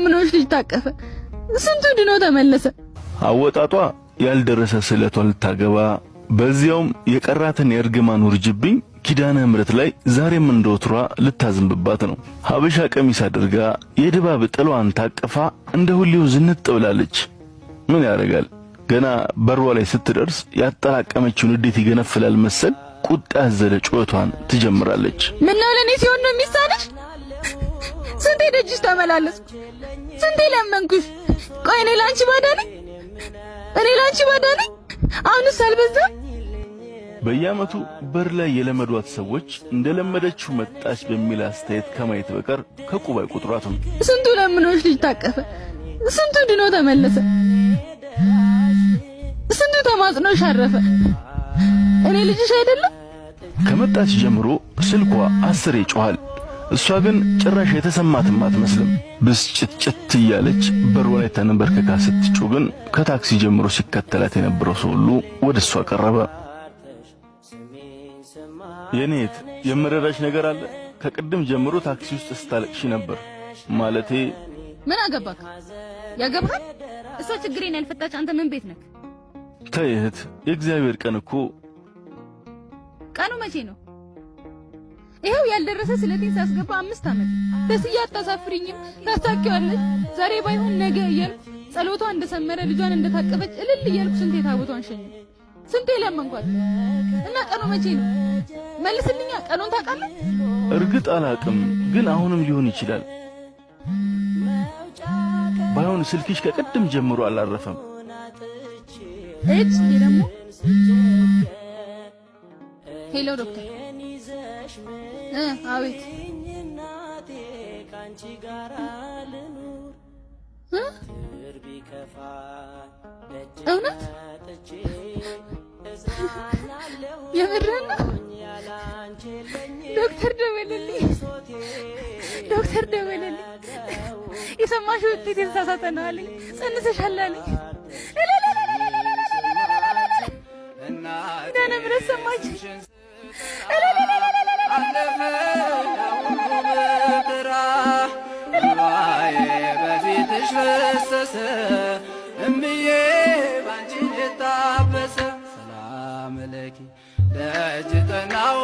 ለምኖሽ ልጅ ታቀፈ፣ ስንቱ ድኖ ተመለሰ። አወጣጧ ያልደረሰ ስለቷን ልታገባ በዚያውም የቀራትን የእርግማን ውርጅብኝ ኪዳነ ምሕረት ላይ ዛሬም እንደወትሯ ልታዝንብባት ነው። ሀበሻ ቀሚስ አድርጋ የድባብ ጥሏን ታቅፋ እንደ ሁሌው ዝንጥ ብላለች። ምን ያደርጋል፣ ገና በሯ ላይ ስትደርስ ያጠራቀመችውን ንዴት ይገነፍላል መሰል ቁጣ ያዘለ ጩኸቷን ትጀምራለች። ምነው ለኔ ሲሆን ነው የሚሳንሽ? ስንቴ ደጅሽ ተመላለስኩ፣ ስንቴ ለመንኩሽ። ቆይ እኔ ላንቺ ባዳ ነኝ? እኔ ላንቺ ባዳ ነኝ? አሁንስ አልበዛም? በየዓመቱ በር ላይ የለመዷት ሰዎች እንደለመደችው መጣች በሚል አስተያየት ከማየት በቀር ከቁብ አይቆጥሯትም። ስንቱ ለምኖሽ ልጅ ታቀፈ፣ ስንቱ ድኖ ተመለሰ፣ ስንቱ ተማጽኖሽ አረፈ። እኔ ልጅሽ አይደለም? ከመጣች ጀምሮ ስልኳ 10 ይጮሃል። እሷ ግን ጭራሽ የተሰማትም አትመስልም። ብስጭትጭት እያለች በሯ ላይ ተንበርክካ ስትጮህ ግን ከታክሲ ጀምሮ ሲከተላት የነበረው ሰው ሁሉ ወደ እሷ ቀረበ። የኔት የምረዳሽ ነገር አለ? ከቅድም ጀምሮ ታክሲ ውስጥ ስታለቅሺ ነበር። ማለቴ ምን አገባክ? ያገባሃል? እሷ ችግሬን ያልፈታች አንተ ምን ቤት ነክ? ተይ እህት፣ የእግዚአብሔር ቀን እኮ ቀኑ መቼ ነው? ይኸው ያልደረሰ ስለቴን ሳስገባ 5 ዓመት። ደስዬ አታሳፍሪኝም፣ ታሳኪዋለሽ፣ ዛሬ ባይሆን ነገ እያልኩ ጸሎቷ እንደሰመረ ልጇን እንደታቀፈች እልል እያልኩ ስንቴ ታቦቷን ሸኘ፣ ስንቴ ለመንኳት። እና ቀኑ መቼ ነው? መልስልኛ። ቀኑን ታውቃለህ? እርግጥ አላቅም፣ ግን አሁንም ሊሆን ይችላል። ባይሆን ስልክሽ ከቅድም ጀምሮ አላረፈም። እጭ ደግሞ hello ዶክተር። አቤት። እውነት የምርህን ነው? ዶክተር ደወለልኝ፣ ዶክተር ደወለልኝ። የሰማሽው ውጤት የተሳሳተ ነው አለኝ። ጸንሰሻል አለኝ። ኪዳነ ምሕረት ሰማች። በፊትሽ ፈሰሰ እምዬ ባንቺ የታበሰ ሰላም ለኪ ደጅ ጠናው